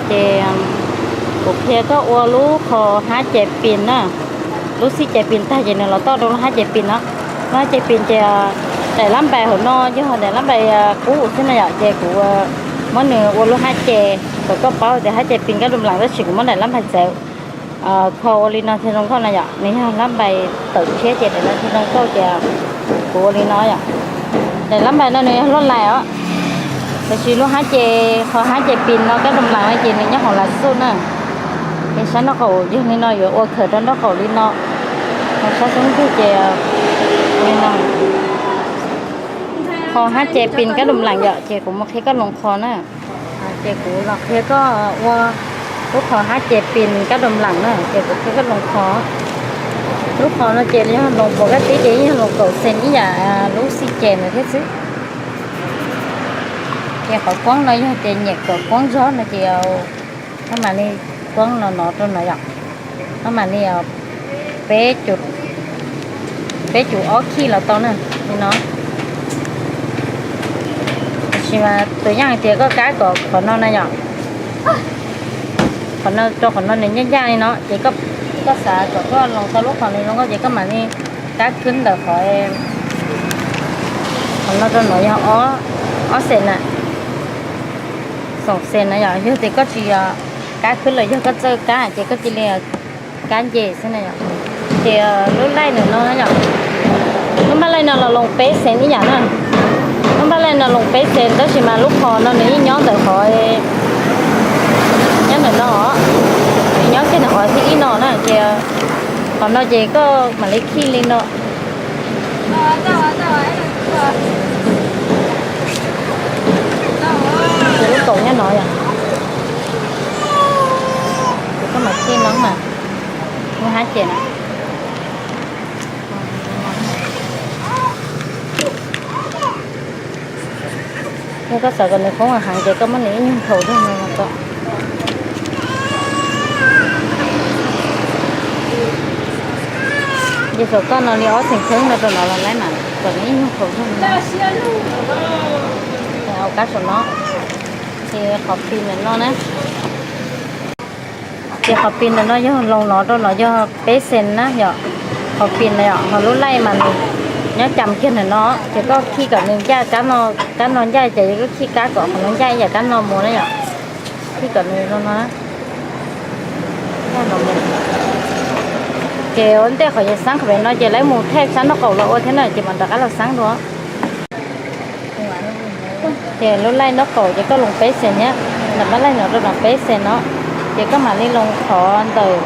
Ces kuv qhia koj ua lub qhov hab ces pis na. Lub xij ces pis tag ces nws los toj rau lub hab ces pis no. Lub hab ces pis ces daim lab npais hauv no yog daim lab npais qub xwb na yom, ces kuv muab nws ua lub hab ces kom koj paub tias hab ces pis kab dum lam, tab sis kuv muab daim lab npais txawv kho ua li no thiaj zoo nkauj na yom. Nws yog lab npais tawm tshiab ces daim no thiaj zoo nkauj ces kuv ua li no yom. Daim lab npais no nws yog loj lais os, tab sis lub hab ces, qhov hab ces pis no kab dum lam no ces nws nyob hauv lav xuj na. Ces sab nraub qaum yog li no, yuav ua khaws rau nraub qaum li no, ho sab xub ntiag ces li no. Qhov hab ces pis kab dum lam yom, ces kuv mus qhia koj loos qhov na. Ces kuv los qhia koj ua lub qhov hab ces pis kab dum lam na, ces kuv qhia koj loos qhov. Lub qhov no ces yog loos puas kab tib ces yog loos kaum xees ib yam lub xij ces ntawd thiab xwb. Ces qhov kuab no yog tias nyiam kom kuab zog no ces koj mam li kuab no no rau no yom. Koj mam li peb cum, peb cum ob khij los tau na, li no. Tab sis mas tus yaj hais tias koj kab kom qhov no na yom, qhov no rau qhov no nws ncaj ncaj li no, ces koj xav kom koj loos tau lub qhov nws zoo nkauj ces koj mam li kab khwb ntawm qhov, qhov no rau no yog ob xees na, xoom xees na yom. Yog tias koj tsis kab khwb los yog koj txawj kab ces koj cia li kab nce xwb na yom. Ces lub laij ntawm no yom, lub npaj laij no los loos peb xees ib yam na. Lub npaj laij no loos peb xees tab sis mas lub qhov no nws yeej nyob ntawm qhov, nyob ntawm no, nyob kiag ntawm qhov thib ib no na ces qhov no ces koj mam li khij li no. Ces lub kaum nyob no yom, ces koj mam khij no mas, lub hab ces na. Yog koj xav kom nws khoob heev ces koj muab nws ib nyuag thaum rau no los tau. Ces saum koj no li ob xees kheeb no rau no los laib mas kom nws ib nyuag thaum rau no. Au kab saum no, ces qhov pis ntawm no na. Ces qhov pis ntawm no yog loos no rau no yog peb xees na yom. Qhov pis na yom, ho lub laij mas nws nyob cam kiag ntawm no, ces koj khij kom nws ncaj, kab no ncaj ces koj khij kab kom qhov no ncaj ib yam kab no mus na yom. Khij kom nws zoo no. Ces ua ntej qhov yawg xaab qhov pem no ces laib mus thej sab nraub qaum los ua thiab na, ces mam rov qab los xaab dua. Ces lub laij nraub qaum ces koj loos peb xees thiab, nram npaj laij no rau nram peb xees no, ces koj mam li loos qhov ntawm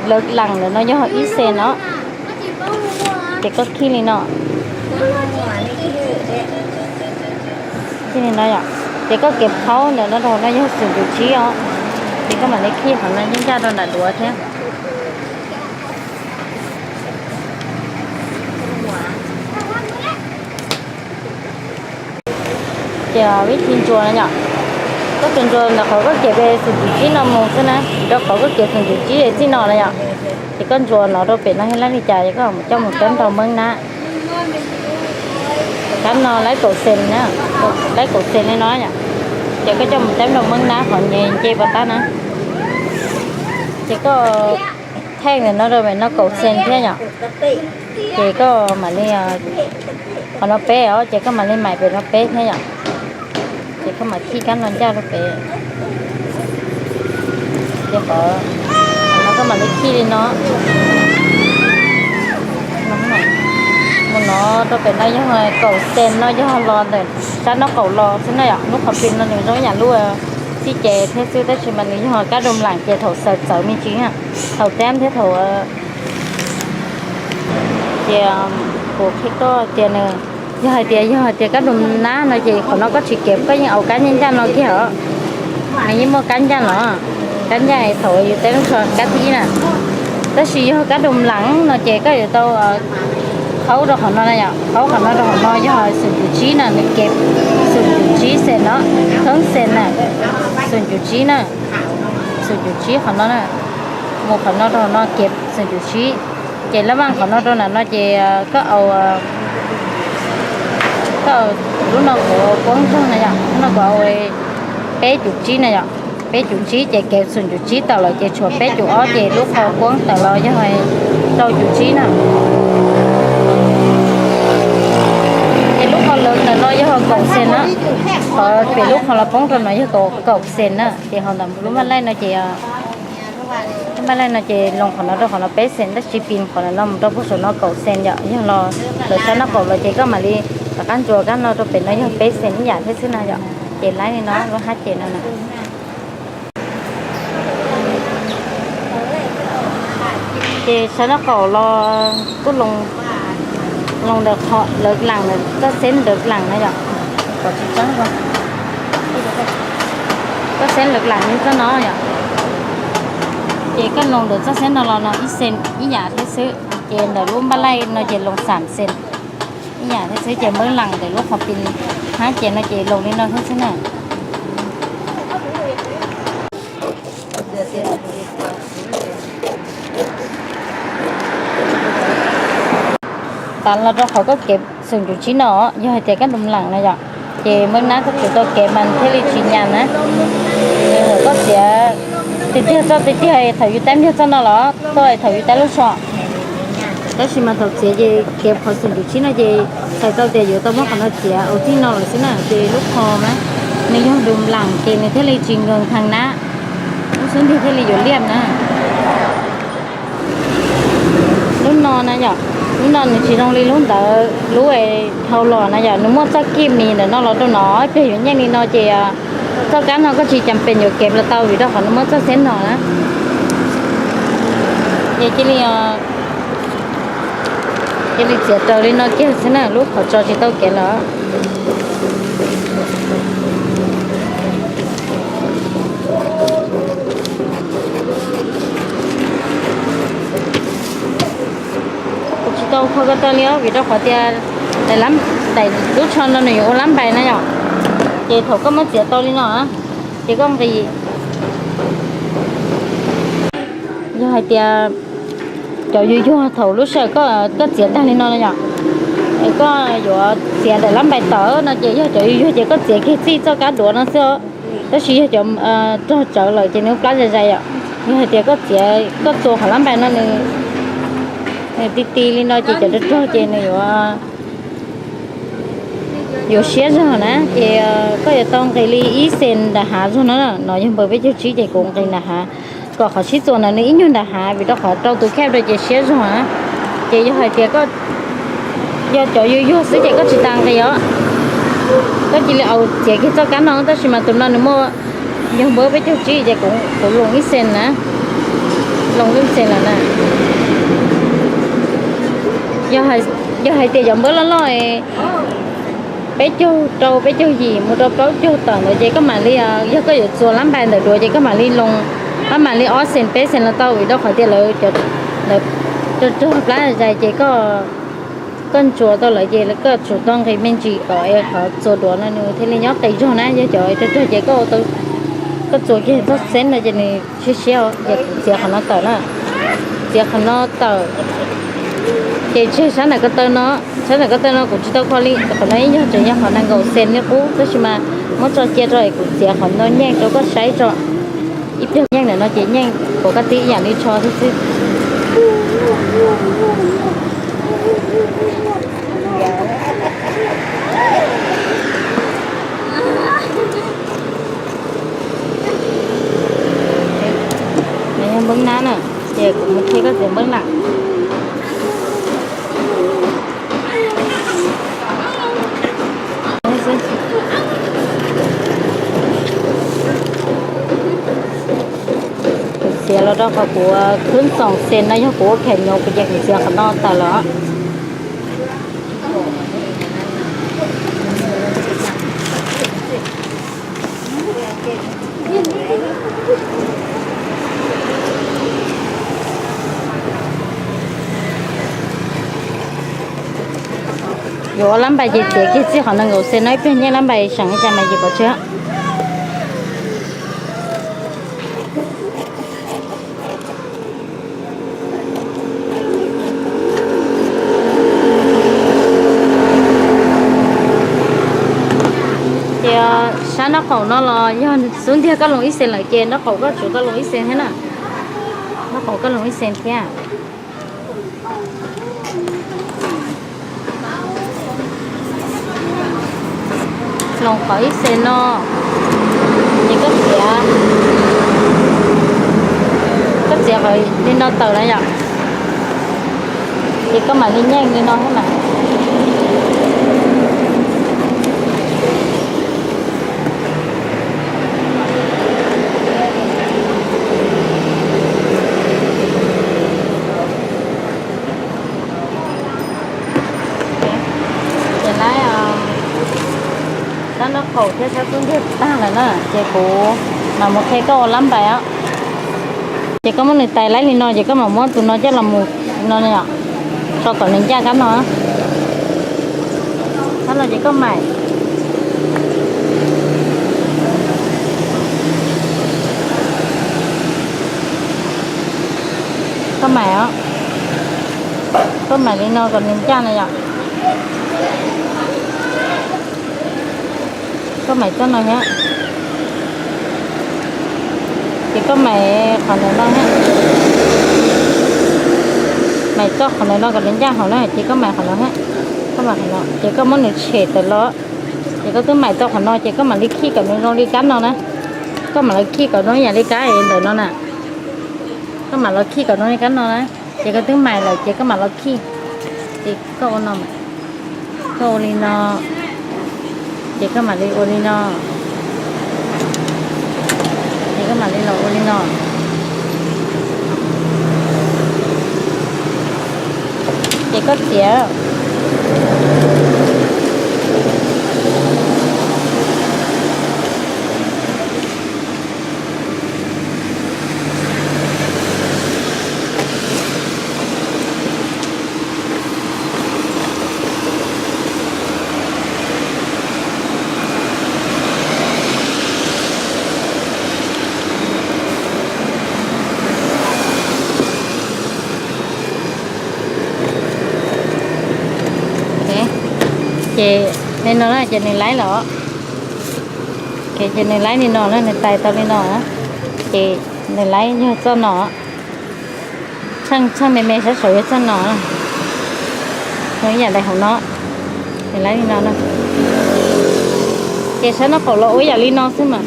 lawv las ntawm no yog ib xees no, ces koj khij li no. Ces koj kev qhaub ntawm no rau no yog xoom cum tsib os, ces koj mam li khij qhov no ncaj ncaj rau nram duav thiab. Ces vib thi ntsuas no yom, koj tsuas ntsuas ntawm qhov koj kev pem xoom cum tsib no mus xwb na, rau qhov koj kev xoom cum tsib txij no na yom. Ces koj ntsuas no rau pem no thiab laib li cas es koj coj mus teeb rau meeb nab. Kab no laib kaum xees na, laib kaum xees li no yom. Ces koj coj mus teeb rau meeb nab qhov nce nce pov tab na. Ces koj thej ntawm no rau pem no kaum xees thiab yom. Ces koj mam li, qhov no peb os, ces koj mam li maim pem no peb thiab yom. Ces koj mam khij kab no ncaj rau pem. Ces qhov no koj mam li khij li no. Mus no rau pem no yog kaum xees no yog los ntawm sab nraub qaum los xwb na yom. Lub qhov pis no nws zoo ib yam lub xij ces thiab xwb tab sis mas nws yog kab dum lam ces thaum xaws txawv me ntsis, thaum teeb thiab thaum Ces kuv qhia koj tias nws, yog hais tias, yog hais tias kab dum nab no ces qhov no koj tsis kev koj yeej au kab ncaj ncaj no kiag os. Nws yeej muaj kab ncaj los, kab ncaj thaum yus teeb rau kab thib ib na. Tab sis yog kab dum lam no ces koj yuav tau qhaub rau qhov no na yom, qhaub qhov no rau qhov no yog xoom cum tsib na, nws kev xoom cum tsib xees no, kheeb xees na, xoom cum tsib na, xoom cum tsib qhov no na, mus qhov no rau qhov no kev xoom cum tsib. Ces lab vaj qhov no rau nram no ces koj au, koj au, lub no kuv poob zog na yom, lub no kuv au peb cum tsib na yom. Peb cum tsib ces kev xum cum tsib tawm lawm ces tshuav peb cum ob ces lub qhov poob tawm los yog rau cum tsib na. Ces lub qhov lawv ntawm no yog kaum xees na, qhov pem lub qhov los poob rau no yog kaum xees na, ces ho ntawm lub npaj laij no ces, lub npaj laij no ces loo qhov no rau qhov no peb xees, tab sis pim qhov no mus rau puag saum no kaum xees yom, yog los lawv sab nraub qaum los ces koj mam li rov qab ntsuas kab no rau pem no yog peb xees ib yam thiab xwb na yom. Ces laib li no lub hab ces no na. Ces sab nraub qaum los kuj loo ntawm qhov lawv laam ntawm txoj xeeb ntawd laam na yom. Txoj xeeb lawv laam li txoj no yom. Ces koj loo ntawm txoj xeeb no los no ib xees ib yam thiab xwb, ces ntawm lub npaj laij no ces loo xam xees ib yam thiab xwb, ces npawb laam ntawm lub qhov pim hab ces no ces loo li no thiab xwb na. Tav los rau qhov koj kev xum cum tsib no, yog hais tias koj nrug laam no yom, ces npawb nab koj tsuas tau kev mas thiaj li tsis nyas na. Koj txiav tiag tiag txoj tiag tiag thaum yus tab npiag txoj no los txoj thaum yus tab lub so. Tab sis mas thaum txiav ces kev qhov xum cum tsib no ces txhais tau tias yuav tau muab qhov no txiav ua txij no lawm xwb na, ces lub qho na nws yog nrug laam ces nws thiaj li tsis nkees thee na, lub xub ntiag thiaj li yuav liaj na. Lub no na yom, lub no nws tsis zoo li lub ntawd, lub dhau los na yom, nws muaj txoj kij mis ntawm no los rau no, ib pliag yuav nyeej li no ces txoj kab no koj tsis cas pes yuav kev los tau vim rau qhov nws muaj txoj xeeb no na. Ces cia li, cia li txiav raws li no kiag xwb na, lub qhov tso tsis tau kev lawm. Kuv tsis tau kho ko taw li os, vim rau qhov tias daim lub tsho no nws yuav ua lab npais na yom. Ces thaum koj muab txiav tau li no, ces koj nqis, yog hais tias cov yuag yuag thaum lub sij hawm koj txiav tag li no yom, es koj yuav txiav daim lab npais tawm no ces yog cov yuag yuag ces koj txiav kiag txij txoj kab duav no xwb os. Tab sis yog cov rog tsawv lawm ces nws plab zais zais yom. Yog hais tias koj txiav, koj txua qhov lab npais no nws ti ti li no ces cov rog rog ces nws yuav, yuav siab zog na. Ces koj yuav tau nqis li ib xees nram hav zog no, no yog npawb peb caug tsib ces kuv nqis nram hav, kom qhov sib txuas ntawd nws ib nyuag nram hav vim rau qhov rau tus khej rau ces siab zog na. Ces yog hais tias koj yog cov yuag yuag xwb ces koj tsis tas nqis os, koj cia li au txiav kiag txoj kab no, tab sis mas tus no nws muaj, yog npawb peb caug tsib ces kuv loo ib xees na, loo ib xees lawm na. Yog hais tias cov npawb loj loj peb caug rau peb caug yim mus rau plaub caug tawm ntawd ces koj mam li, yog koj yuav txuas lab npais ntawm duav ces koj mam li loo, koj mam li ob xees peb xees los tau vim rau qhov tias lawv rog rog plab zais ces koj ntsuas tau lawm ces koj tsum tau nqis me ntsis kom es qhov txuas duav no nws thiaj li nyob qis zog na. Yog cov rog rog ces koj txuas kiag txoj xeeb no ces nws siab siab, ces kuv txiav qhov no tawm na, txiav qhov no tawm. Ces tseg sab nram ko taw no, sab nram ko taw no kuv tsis tau kho li, qhov no ib nyuag tseem yog qhov nees nkaum xees li qub, tab sis mas muab tso cia rau es kuv txiav qhov no nyeej rau koj saib tso. Ib pliag nyeej ntawm no ces nyeej kuv koj tib ib yam li tsho thiab xwb. Nws yog npawb nab na, ces kuv mus qhia koj txiav npawb nab. Kuv txiav los rau qhov kuv khwb xoom xees no yog kuv ua khem nyuv kuv ces kuv txiav qhov no tawm los. Yuav ua lab npais ces txiav kiag txij qhov nees nkaum xees no, ib pliag nyeej lab npais seem li cas mas yus pov tseg. Ces sab nraub Qaum no los yog xub ntiag koj loos ib xees lawm ces nraub qaum koj tsuav koj loos ib xees thiab na. Nraub qaum koj loos ib xees thiab. Loos qhov ib xees no, ces koj txiav, koj txiav qhov li no tawm na yom, ces koj mam li nyeej li no thiab mas. Ces lawv sab nraub qaum thiab sab xub ntiag tag lawm na, ces kuv mam mus qhia koj ua lab npais os. Ces koj muab nws tais laib li no, ces koj mam muab tus no coj los mus no, tso kom nws ncaj kab no. Kab no ces koj maim, koj maim os, koj maim li no kom nws ncaj na yom. Koj maim txoj no thiab, ces koj maim qhov ntawm no thiab, maim txoj qhov ntawm no kom nws ncaj hauv na, ces koj maim qhov no thiab, koj maim qhov no ces koj muab nws tshem tawm los, ces koj twb maim tau qhov no ces koj mam li khij kom nws zoo li kab no na, koj mam los khij kom zoo yam li kab ntawm no na, koj mam los khij kom zoo li kab no na, ces koj twb maim lawm ces koj mam los khij, ces koj ua no, koj ua li no, ces koj mam li ua li no, ces koj mam li los ua li no, ces koj txiav. Ces li no na ces nws laib los, ces nws laib li no na, nws tais tau li no, ces nws laib yog txoj no, tsheej me me sab saud yog txoj no, zoo ib yam daim hauv no, nws laib li no na. Ces sab nraub qaum los ua ib yam li no xwb mas.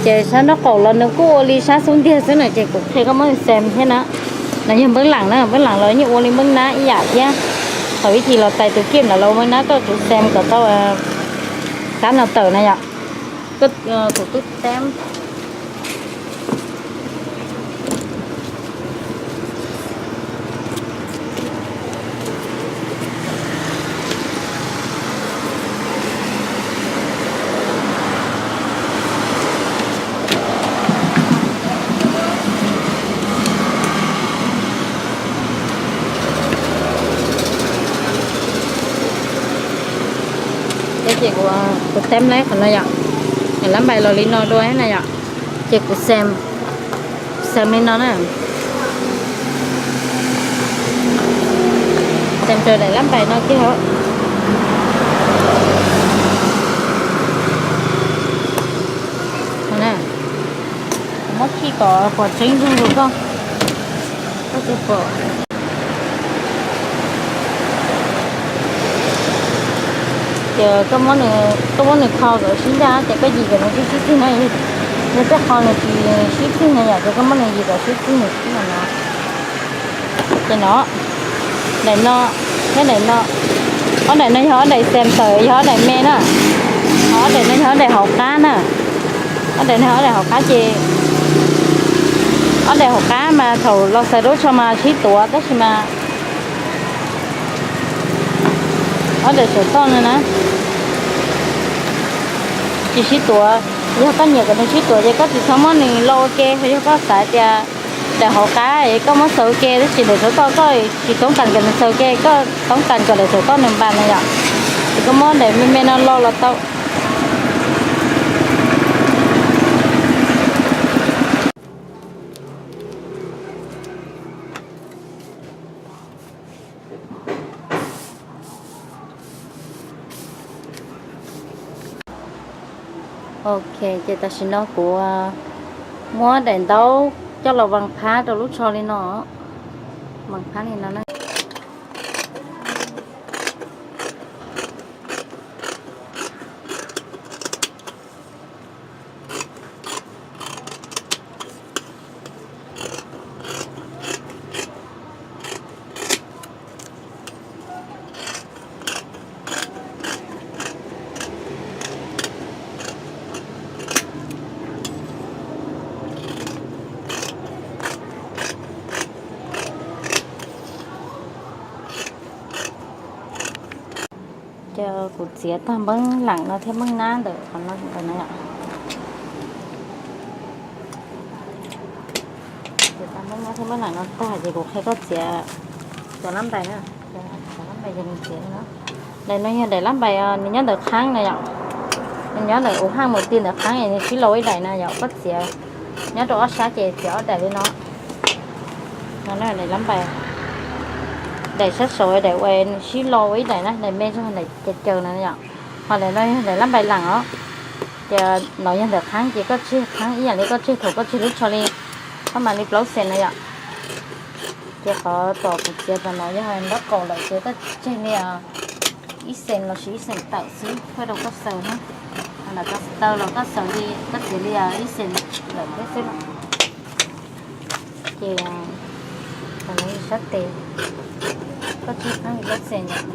Ces sab nraub qaum los nws kuj ua li sab xub ntiag xwb na, ces kuv qhia koj muab xem thiab na. No yog npeeb lam na, npeeb lam los yeej ua li npeeb nab ib yam thiab. Thaum ib chim los tais tus kiam lam los npeeb nab koj tsum xem kom tau kab no tawm na yom. Kuv twb teb Ces kuv teb lab qhov no yom, lab npais los li no dua na yom, ces kuv xem li no na, xem raws daim lab npais no kiag os. Muab khij kom pom tseeb zuj zus koj, koj thiaj pom. Ces koj muab nws kho kom sib ncaj ces koj yim kom nws sib sib txig na, yog tej qho nws tsis sib txig na yom, ces koj muab nws yim kom sib txig nws xwb no. Ces no, daim no thiab daim no, ob daim no yog ob daim xem tawm, yog ob daim me na, ho ob daim no yog ob daim hauv qab na. Ob daim no yog ob daim hauv qab ces, ob daim hauv qab mas thaum los xaws duab tsho mas sib tuav tab sis mas ob daim saum toj no na tsis sib tuav. Yog koj nyiam kom nws sib tuav ces koj tsis txhob muab nws lo ua ke, yog koj xav tias daim hauv qab es koj muab xaws ua ke tab sis daim saum toj koj tsis toob kas kom nws xaws ua ke, koj toob kas kom daim saum toj nws npas na yom, ces koj muab daim me me no lo los tau. Ok, ces tam sim no kuv muab daim ntaub coj los vas phab rau lub tsho li no. Vas phab li no na. Ces kuv txiav tag npeeb lam no thiab npeeb nab ntawm qhov no ntawm no yom. Txiav tag npeeb nab thiab npeeb lam no tag ces kuv qhia koj txiav cov lab npais na. Cov lab npais ces nws txiav li no. Daim no yog daim lab npais nws nyob ntawm qhaab na yom. Nws nyob ntawm ua haj mus ti ntawm qhaab es nws sib lo ib daim na yom, koj txiav nyob rau ob sab ces txiav ob daim li no. No daim lab npais, daim sab saud daim uas nws sib lo ua ib daim na, daim me zog daim caws caws na yom. Ho daim no yog daim lab npais lam os. Ces no yog ntawm qhaab ces koj tseg qhaab ib yam li koj tseg thaum koj tseg lub tsho li, koj mam li plaub xees na yom. Ces qhov tom kuv txiav tom no yog nraub qaum lawm ces koj tseg li ib xees los sis ib xees tawm xwb, koj rau koj xaws na. Ntawm koj xaws los koj xaws li, koj txiav li ib xees lawm thiab xwb. Ces sab tes koj tseg qhaab li plaub xees yom.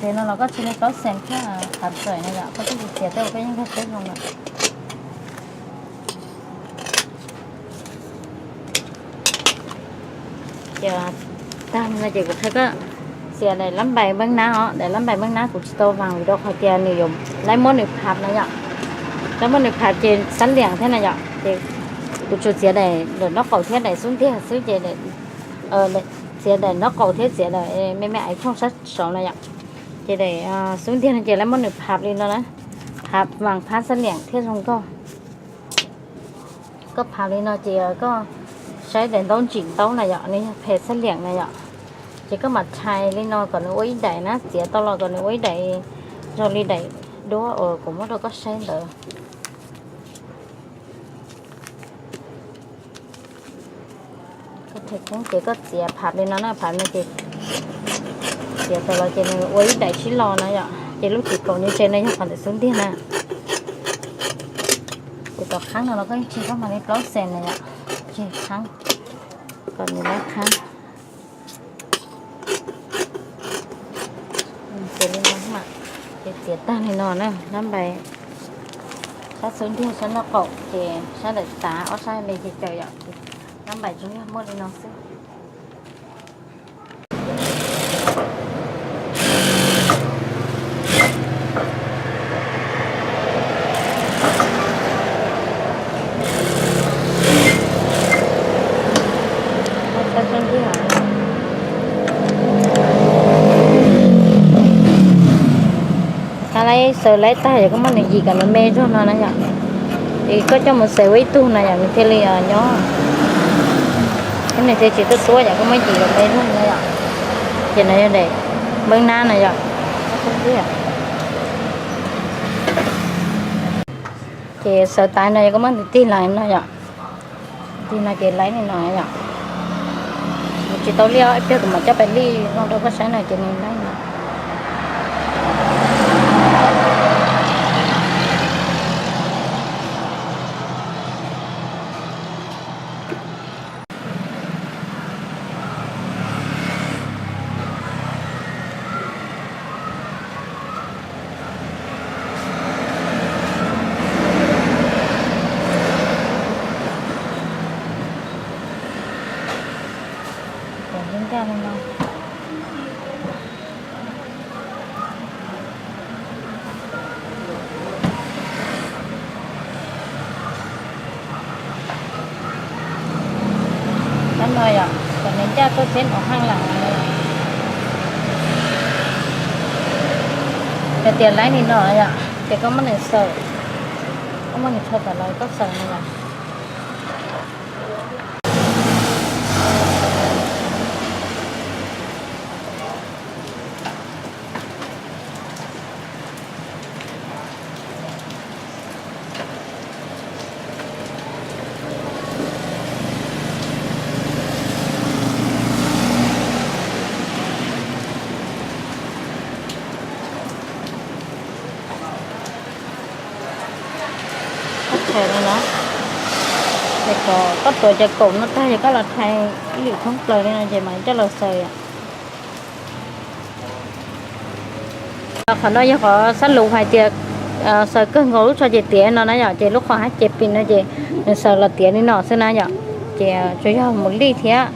Tes no los koj tseg li plaub xees thiab qhav txawm na yom, koj twb tsis txiav tej uas koj yeej nkag siab zoo lawm. Ces tag no ces kuv qhia koj txiav daim lab npais npeeb nab os. Daim lab npais npeeb nab kuv tsis tau vas vim rau qhov tias nws yuav laib muab nws phab na yom. Laib muab nws phab ces xab liam thiab na yom. Ces kuv tsuas txiav daim nraub qaum thiab daim xub ntiag xwb ces txiav daim nraub qaum thiab txiav daim me me aiv thooj sab saud na yom. Ces daim xub ntiag no ces laib muab nws phab li no na, phab vas phab xab liam thiab zoo nkauj. Koj phab li no ces koj saib daim ntaub ntsim ntaub na yom, nws yog phem xab liam na yom. Ces koj mam rhais li no kom nws ua ib daim na, txiav tau los kom nws ua ib daim zoo li daim duab uas kuv muab rau koj saib ntawd. Koj rhais koob ces koj txiav phab li no na, phab no ces txiav tau los ces nws ua ib daim sib lo na yom. Ces lub txiv kaum nyob ze no yog qhov ntawm xub ntiag na. Ces tom qhaab no los koj yeej tseg koj mam li plaub xees na yom, tseg qhaab kom nws laib qhaab. Ces li no, ces txiav tag li no na, lab npais sab xub ntiag sab nraub qaum ces sab daim tav ob sab me ces caws yom. Lab npais tsuas yog muaj li no xwb. Xav laib xaws laib tag yog koj muab nws yim kom nws me zog no na yom. Es koj coj mus xaws ua ib tug na yom, nws thiaj li nyob, thiab nws thiaj tsis tuaj tuab yom, koj muab yim kom me zog na yom. Ces no yog daim npeeb nab na yom. Ces xaws tas no yog koj muab nws tig los no yom. Tig no ces laib li no yom. Nws tsis tau liaj, ib pliag kuv mam coj pais lij no rau koj saib no ces nws laib no. Tam no yom, kom nws ncaj tuaj txeb nraum haaj lam no. Hais tias laib li no yom, ces koj muab nws xaws, koj muab nws rho tom no koj xaws no yom. Koj rhais li no, ces kom koj tuav cov kaum no tag ces koj los rhais ib lwm thoob plaws li no ces mam coj los xaws. Qhov no yog qhov xab lus hais tias xaws kawg nkaus lub tsho ces tiav no na yom, ces lub qhov hab ces pim no ces nws xaws los tiav li no xwb na yom. Ces tsuas yog mus lij thiab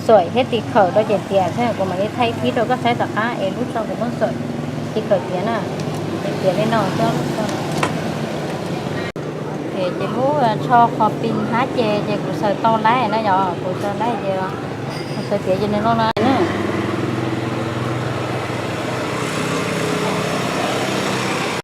xuaim thiab tiv khawm rau ces tiav xwb, kuv mam li thaij thib rau koj saib tom qab es lub tsho kuv muab xuaim tiv khawm tiav na, ces tiav li no xwb lub tsho. Ces lub tsho qhov pis hab ces ces kuv xaws tau laib na yom, kuv xaws laib ces kuv xaws tiav ces nws no na.